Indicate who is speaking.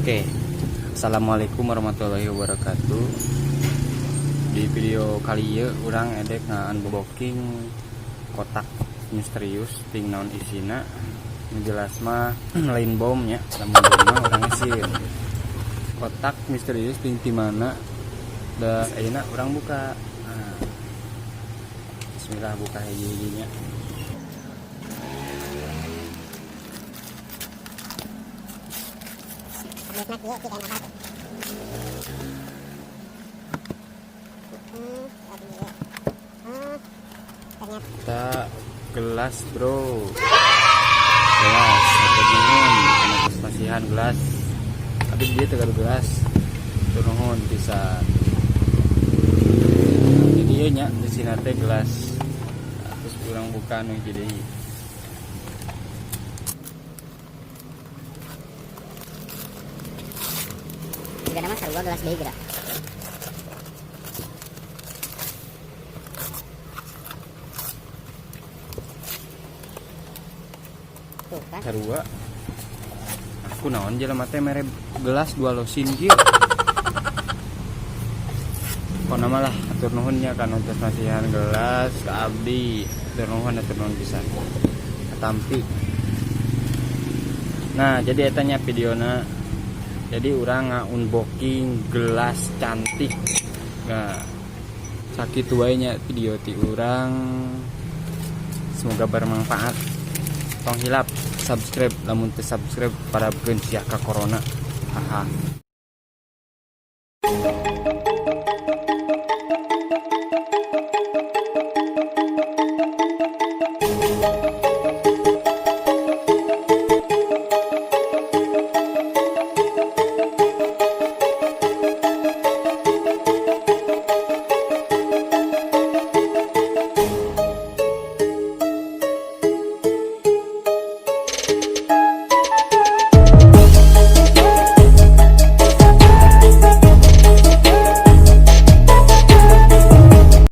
Speaker 1: Oke, assalamualaikum warahmatullahi wabarakatuh. Di video kali ini urang edek unboxing kotak misterius ting naon isina. Nu jelas mah lain bom nya, lamun bom mah urang sih. Kotak misterius ting di mana da ayeuna urang buka. Nah, bismillah, buka hiji-hijinya.
Speaker 2: Update kieu cik apa tuh? Ternyata
Speaker 1: Kita gelas, bro, gelas. Hatur nuhun kana masihan gelas, tapi dia tegar gelas. Hatur nuhun pisan. Jadi ieu nya di sini teh gelas. Terus urang buka nu hiji deui.
Speaker 2: Juga nama sarua gelas deui geura. Tuh kan.
Speaker 1: Sarua aku naon jelema teh mere gelas dua losin kieu. Pokona mah lah, hatur nuhun nya kana tos masihan gelas ke abdi. Hatur nuhun, hatur nuhun pisan. Katampi. Nah, jadi eta nya videona. Jadi urang unboxing gelas cantik. Nah, sakitu wae nya video ti urang, semoga bermanfaat. Tong hilap subscribe, lamun teu subscribe parabkeun sia ka corona, haha.